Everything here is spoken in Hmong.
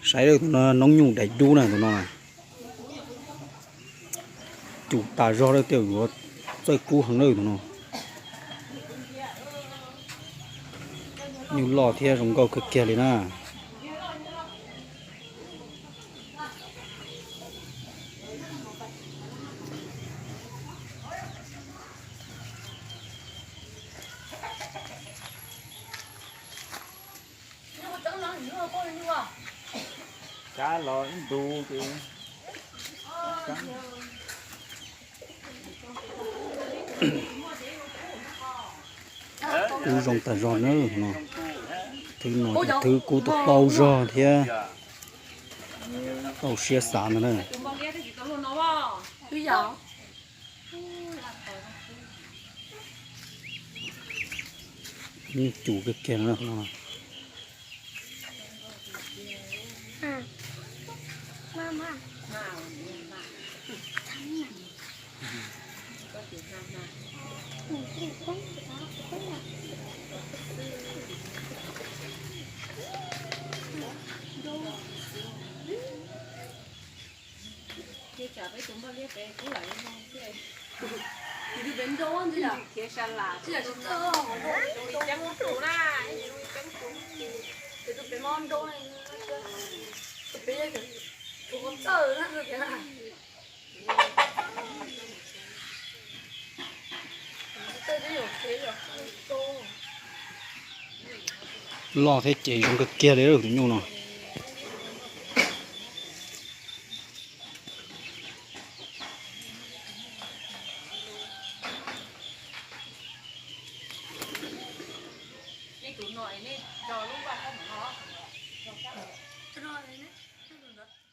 Saib tus no noob nyuj daim dub na, tus no na. Cus tas zog lawm, tej yuav txawj kub heev lawm tus no. Nyuj loj thiab zoo nkauj kawg kiag li na. Kub zoo tas zog na. Thwb no ces thwb kub tau tau zog thiab tau siab xav ntag na. Yeej cus kiag kiag no. Ces tsam peb tus npaj liab peb kub lam li no xwb. Tus peb nrau ntxiv, khiav sa lam, tus li ceeb tus na, tus peb mob nrau, tus peb txawj na. Loj thiab ces zoo kawg kiag li tus nyuj no. Nej tus no es nej tso lub vaj kab no, tso nej tus ntawd.